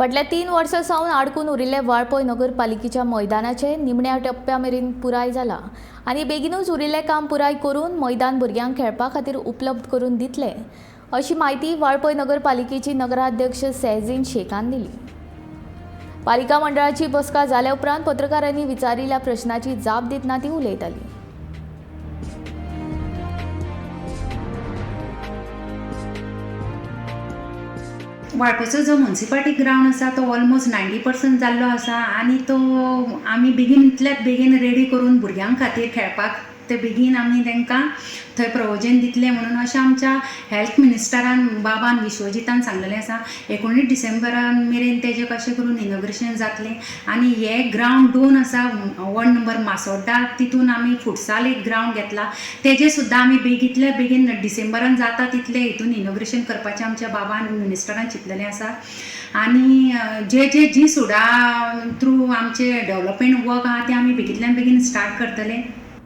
फाटल्या 3 वर्सां सावन आडकून उरिल्ले वाळपय नगरपालिकेच्या मैदानाचे निमण्या टप्प्या मेरेन पुराय जाला आनी बेगीनूच उरिल्लें काम पुराय करून मैदान भुरग्यांक खेळपा खातीर उपलब्ध करून दितले अशी म्हायती वाळपय नगरपालिकेची नगराध्यक्ष सेहझीन शेखान दिली. पालिका मंडळाची बसका जाल्या उपरांत पत्रकारांनी विचारिल्ल्या प्रश्नाची जाप दितना ती उलयताली. वाळपयचो जो म्युनिसिपालिटी ग्रावंड आसा तो ऑलमोस्ट 90% जाल्लो आसा आनी तो आमी बेगीन इतल्यात बेगीन रेडी करून भुरग्यां खातीर खेळपाक ते बेगीन आमी तांकां थंय प्रोविजन दितले म्हणून अशें आमच्या हेल्थ मिनिस्टरान बाबान विश्वजीतान सांगलेलें आसा. 19 डिसेंबरान मेरेन तेजें कशें करून इनॉग्रेशन जातलें. आनी हे ग्रावंड 2 आसा, वॉर्ड नंबर मासोड्डा, तितून आमी फुटसाल एक ग्रावंड घेतला, तेजें सुद्दां आमी बेगींतल्या बेगीन डिसेंबरान जाता तितलें हितून इनॉग्रेशन करपाचें आमच्या बाबान मिनिस्टरान चिंतलेलें आसा. आनी जे जे जी सुडा थ्रू आमचे डेवलपमेंट वर्क आहा ते आमी बेगींतल्यान बेगीन स्टार्ट करतले.